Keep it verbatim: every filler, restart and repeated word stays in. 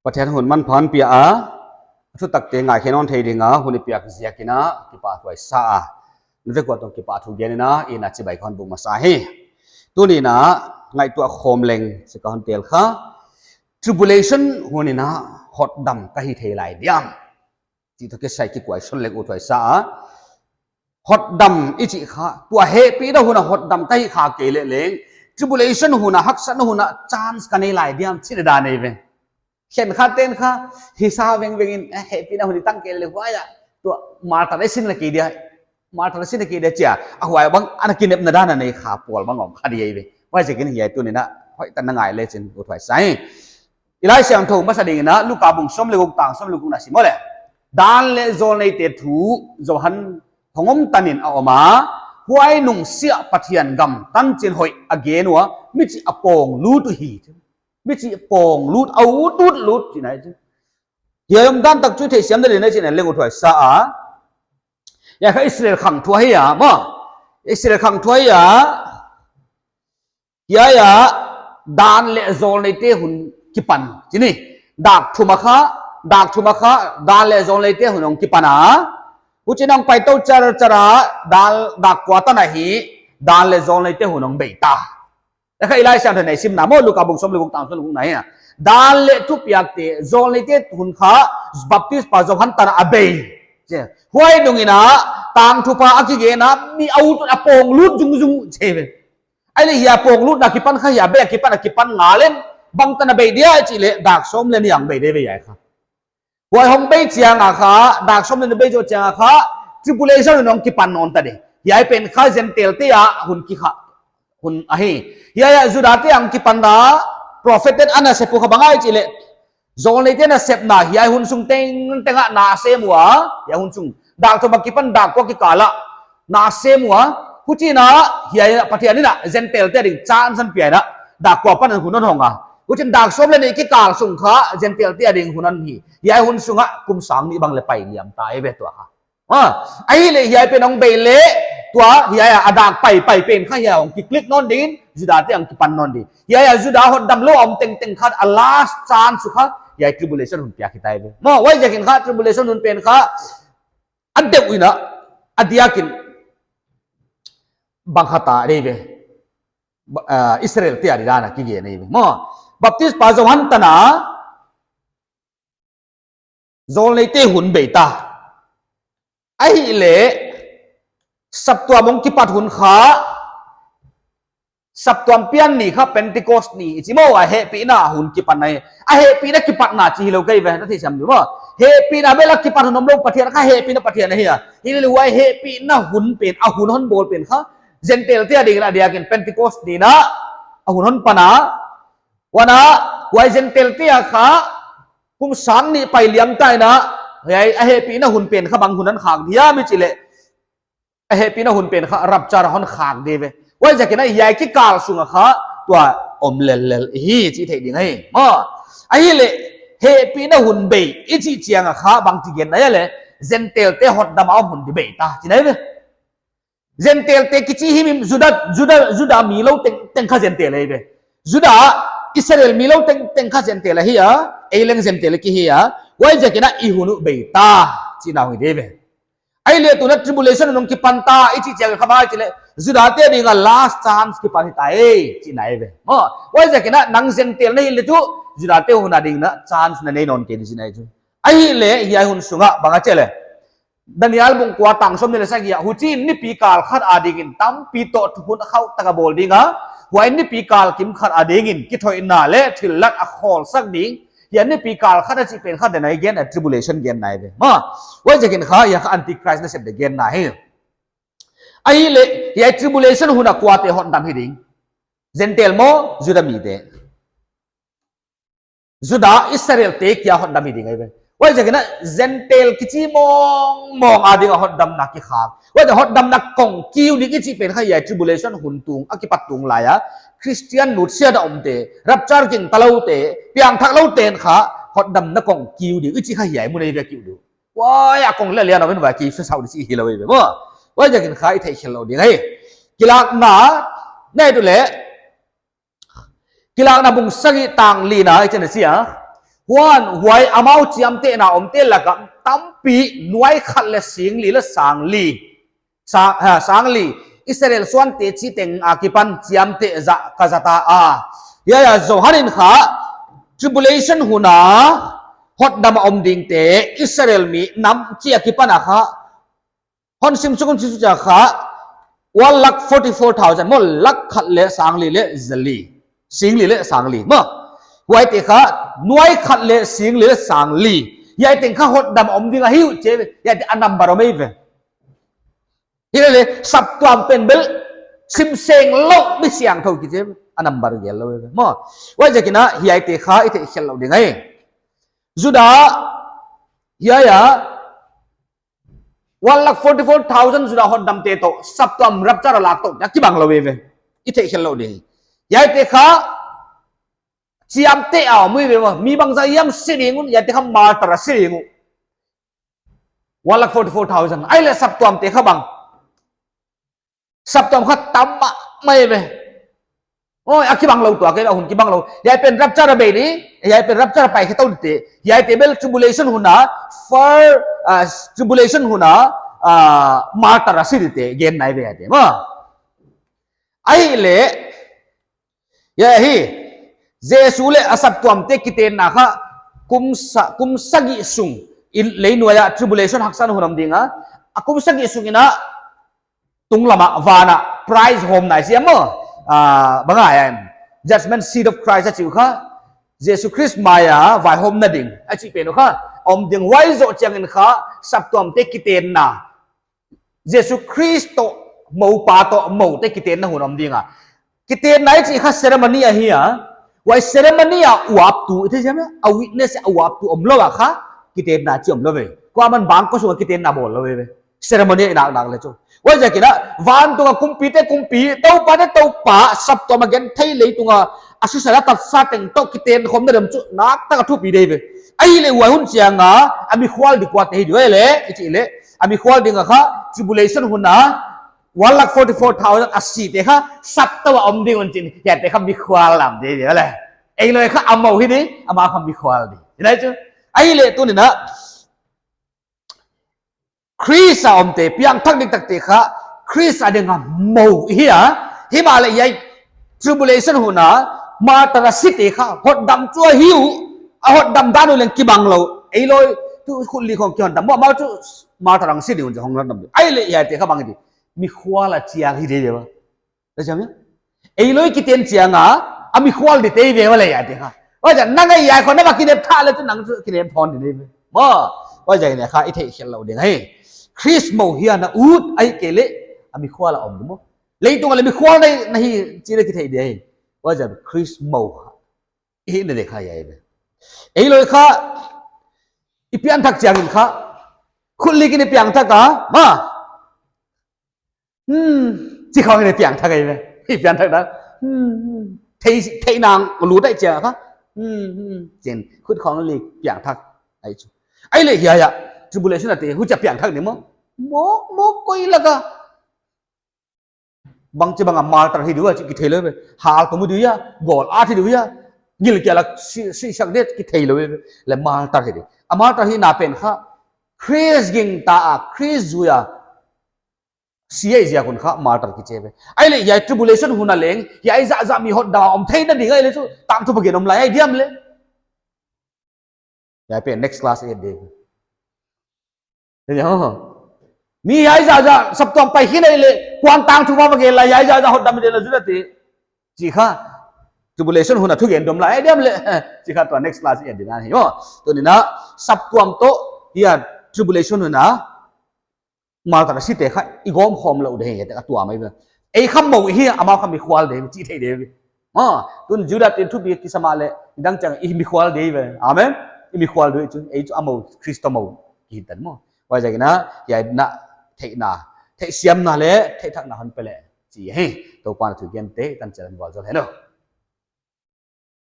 Pathian hun manpha hon pia a, thutakte ngaikhe nawn thei dinga hun i piak ziakin a kipahthu huai sa a. Na vek ua tong kipahthu gen in a, i na chibai kon buk masa hi. Tuni'n a ngaihtuah khawm leng chih ka hon tel kha. Tribulation hun in a hotdam ka hi thei lai diam? Chih toh kisai kikuai son leng uthuai sa a. Hotdam i chih kha, tua hehpihna hun a hotdam ka hi kha kei leh leng, tribulation hun a, haksatna hun a chance ka nei lai diam chihna dan ahi ve. Khenkhatte'n kha, hisa vengveng in, eh, hehpihna hun i tang kei leh huai a, tua martyr i sin la kei dia, martyr i sin la kei dia chia, a huai bang, ana kinepna dan a nei kha pawl bang om kha di ahi ve. Huaiziakin hiai tuni'n a, hoihtak in na ngai lechin uthuai sa hi. I Laisiangthou masa dingin a, Luka bung sawm leh guk tang sawm leh guk na sim leh. Dan leh zawlneite thu Johan hong om tanin a om a, huai nung siah Pathian gam tanchin hoih a gen ua, michih a pawng lut uhi. Michih pawng lut, a ut ut lut chihna ahi chu. Hiai omdan tak chu theisiam ding ahi chihna leng uthuai sa a. Hiai kha Israel khang thu ahi a, maw. Israel khang thu ahi a. Hiai a dan leh zawlneite hun kipan. Chih ni, dak thum a kha, dak thum a kha, dan leh zawlneite hun hong kipan a. Huchiin hong pai tou char char a, dan, dak kua tan a hi, dan leh zawlneite hun hong bei ta. Hiai kha i Laisiangthou in a simna maw, Luka bung sawm leh guk tang sawm leh guk na hi a. Dan leh thupiakte, zawlneite hun kha, Baptispa Johan tan a bei. Huai nungin a, tangthupha a kigen a, mi a ut a pawng lut zungzung chi ve. Ahihleh hiai pawng lutna kipan kha hiai bei a kipan a kipan ngal in, bangtan a bei dia chih leh dak sawm leh nih a bei di ve hiai kha. Huai hong bei chiang a kha, dak sawm leh nih bei zoh chiang a kha, tribulation hun hong kipan nawn ta di. Hiai pen kha Gentile te a hun kikha, hun ahi. Hiai a Juda te a hong kipan a, prophet te'n ana sep uh kha bang ahia chih leh, zawlneite nasepna, hiai hun sung tengteng a na sem ua, hiai hun sung. Dak thum a kipan dak kua kikal a na sem ua, huchiin a, hiai a Pathian in a, Gentile te ading chance hon pia in a, dak kua apan hun hon hong a. Huchiin dak sawm leh nih kikal sung kha, Gentile te ading hun hon hi. Hiai hun sung a, kum sang nih bang leh pai liam ta ahi ve tua kha. Ah, ahihleh hiai pen hong bei leh, tua, hiai a, a dak paipai pen kha, hiai hong kiklik nawn ding, Juda te hong kipan nawn ding. Hiai a, Juda hotdam lou a om tengteng kha, a last chance uh kha, hiai tribulation hun piak hi ta ahi ve. Maw, huaiziakin kha, tribulation hun pen kha, a deuh in a, a diakin, bang kha ta di ve. Ba-, ah, Israel te ading dan a kigen ahi ve. Maw, Baptispa Johan tan a, zawlneite hun bei ta. Ahihleh, saptuam hong kipat hun kha, saptuam pian ni kha Pentecost ni, i chi maw a hehpihna hun kipan ahi. A hehpihna kipatna chih hilou kei ve, na theisiam di maw. Hehpihna bel a kipat hun omlou Pathian kha hehpihna Pathian ahi a. Hileh huai hehpihna hun pen, a hun hon bawl pen kha, Gentile te ading in a diakin Pentecost ni in a, a hun hon pan a, Huan a, huai Gentile te a kha, kum sang nih pai liam ta in a, hiai a hehpihna hun pen kha bang hun hon khak diam i chih leh. A hehpihna hun pen kha rapture hon khak di ve. Huaiziakin a hiai kikal sung a kha, tua om lellel hi chih theih ding ahi. Maw, ahihleh, hehpihna hun bei, i chih chiang a kha, bangchi gen na hia leh, Gentile te hotdam a om hun di bei ta, chihna ahi ve. Gentile te kichi himhim Juda, Juda, Juda mi lou tengteng kha Gentile ahi ve. Juda, Israel mi lou tengteng kha Gentile ahi a, ei leng Gentile kihi a, huaiziakin a i hun uh bei ta, chihna uh ahi di ve. Ahihleh tuin a tribulation hun hong kipan ta, i chih chiang kha bang chih leh, Juda te ading a last chance kipan hi ta e, chihna ahi ve. Maw, huaiziakin a nang Gentile na hi leh tuh, Juda te hun ading in a chance na nei nawn kei di chihna ahi chu. Ahihleh, hiai hun sung a, bang a chi leh. Daniel bung kua tang sawmnih leh sagih ah, huchiin nipi kal khat adingin tampi toh thukhun a khauh tak a bawl ding a, huai nipi kal kim khat adingin kithoihna leh thillat a khawlsak ding, hiai nipi kal khat a chih pen kha dan a gen a tribulation genna ahi ve. Maw, huaiziakin kha hiai kha Antichrist nasep ding genna ahi. Ahihleh, hiai tribulation hun a kuate hotdam hi ding. Gentile maw, Juda mite. Juda, Israel te kia hotdam hi ding ahi ve. Huaiziakin a Gentile kichi mawngmawng ading a hotdamna kikhak. Huaiziakin hotdamna kong kiu ding i chih pen kha hiai tribulation hun tung, a kipat tung lai a. Christian nutsiat a omte, rapture gingta loute, piangthak louten kha, hotdamna kong kiu ding i chih kha hiai mun ahi ve kiu ding. Huai a kong leh lian a ven huai ki sa sau di chih hilou ahi ve maw. Huaiziakin kha i theih khelh lou ding ahi. Kilakna, nei tu leh, Kilakna bung sagih tang lina i chihna ahi a. Huan huai amau chiamtehna omte laka tampi nuai khat leh singli leh sangli, sa-, ha, sangli, Israel suante chiteng akipan chiamteh zah ka zata a. Hiai a Johan in kha, tribulation huna hotdam a om dingte, Israel mi nam chi akipan a kha, hon sim suk un chi suk chia kha, one lakh forty-four thousand, maw, lakh khat leh sangli leh zali. Singli leh sangli, maw. Huaite kha, nuai khat leh singli leh sangli. Hiaiteng kha hotdam om ding ahi uh chi ve, hiaite a number om ei ve. Hilele, saptuam pen bel, sim seng lou, mi siangthou ki chi ve, a number gel lou ve. Maw, huaijiakin a, hiaite kha, i theih khelh lou ding ahi. Juda, hiai a, one lakh forty-four thousand Juda hotdamte toh, saptuam rapture a lak toh, a kibang lou ve. I theih khelh lou ding. Hiaite kha, chiamteh a om uh ve maw, mi bangzah hiam si ding un, hiaite kha martyr a si ding uh. One lakh forty-four thousand. Ahihleh saptuamte kha bang. Saptuam kha tam mahmah ve. Oi, a kibang lou tuak e, a hun kibang lou. Hiai pen rapture a bei ni, hiai pen rapture a pai khe tou te. Hiaite bel tribulation huna, for, ah, tribulation huna, ah, martyr a si ding te, gen nai ve hiaite. Maw. Ahihleh, hiai hi, Jesu leh a saptuamte kitenna kha, kum sa-, kum sagih sung, in lei nuai a tribulation haksatna hun om ding a, a kum sagih sung in a, tunglam a, van a, prize hawmna i chi a maw, ah, bang a, em, judgment seat of Christ a chi uh kha, Jesu Christ mai a vaihawmna ding, a chih pen uh kha, om ding huai zoh chiangin kha, saptuamte kitenna, Jesu Christ toh, mou pa toh, moute kitenna hun om ding a. Kitenna i chih kha ceremony ahi a, huai ceremony a uaptu, i thei siam a, a witness a uaptu om lou a kha, kitenna chi om lou ve. Kuaman bangkua sung a kitenna bawl lou ve. Ceremony i nak nak leh chu. Huaijiakin a, vantung a kumpite kumpi, Toupa te Toupa, saptuam a genthei leitung a, a sisa leh a tatsa teng toh kiten khawmna dam chu, naktak a thupi ding ve. Ahihleh huai hun chiang a, a mikhual ding kuate hi ding uh leh, i chih leh, a mikhual ding a kha, tribulation hun a, one lakh forty-four thousand a site kha, saptuam a om ding un chin, hiaite kha mikhual lam ding ve leh. Eilawi kha a mou hi ding, amau kha mikhual ding. Hilai chu, ahihleh tuni'n a, Khrist a omte, piangthak diktakte kha, Khrist a ding a mou hi a, himahleh hiai tribulation hun a, martyr a site kha, hotdam chu ahi uh, a hotdam dan uh leng kibang lou, eilawi, tu khut li khong kihon dam, maw, amau chu martyr a si ding un chu hong hotdam ding. Ahihleh hiaite kha bang hi ding, mikhual a chiang hi ding ve. Ka chiam ia? Eilawi kiten chiang a, a mikhual ding te ve va leh hiaite kha. Huaijiakin nang a hiai khong na va kinem thak leh chu nang chu kinem thon ding ve. Maw, huaijiakin kha i theih khelh lou ding ahi. Khrist mou hi a na ut ahihkeileh, a mikhual a om ding maw. Leitung a leh mikhual na hi, na hi chih leh kithei ding ahi. Huaijiakin Khrist mou hi na ding kha hiai ve. Eilawi kha, i piangthak chiangin kha, khut li kin i piangthak a, maw. Hmm, chi khong i piangthak ahi ve. I piangthak na. Hmm, hmm. Thei, thei nang lu tai chia kha. Hmm, hmm. Chin, khut khong li piangthak ahi chu. Ahihleh hiai a, tribulation a te, huchia piangthak ding maw. Mok, mok koi laka. Bangchi bang a martyr hi ding uh a chih kithei lou ve. Hal tung ding uh ia, gol a thi ding uh ia. Gilkial a si, si sak ding kithei lou ve. Leh martyr hi ding. A martyr hihna pen kha, Khrist gingta a, Khrist zui a, si ei ziak un kha martyr kichi ve. Ahihleh hiai tribulation hun a leng, hiai zahzah mi hotdam a om theihna ding ahihleh chu, tangthu bangin om lai ahi diam leh. Hiai pen next class i et ding. Te ni ho. Mi hiai zahzah saptuam pai khin ahihleh, kuan tangthu bang bangin lai hiai zahzah hotdam ding na zu na te. Chi kha, tribulation hun a thugen dom lai ahi diam leh. Chi kha tua next class i et ding ahi maw. Tuni'n a, saptuam toh, hiai tribulation hun a, martyr a site kha i gawm khawm lou ding ahi, te ka tuam ahi ve. Ei kha mou hi, amau kha mikhual ding, chih thei ding ve. Maw, tun Juda ten thupi kisam a leh, i dang chiang i mikhual ding ve. Amen. I mikhual ding chu, ei chu a mou, Khrist mou, kihi tan maw. Huaijiakin a, hiai na, theihna, theihsiamna leh, theihthakna hon pe leh, chi hi. Toupa'n a thu gente, tan chiang in vualzawl hen aw.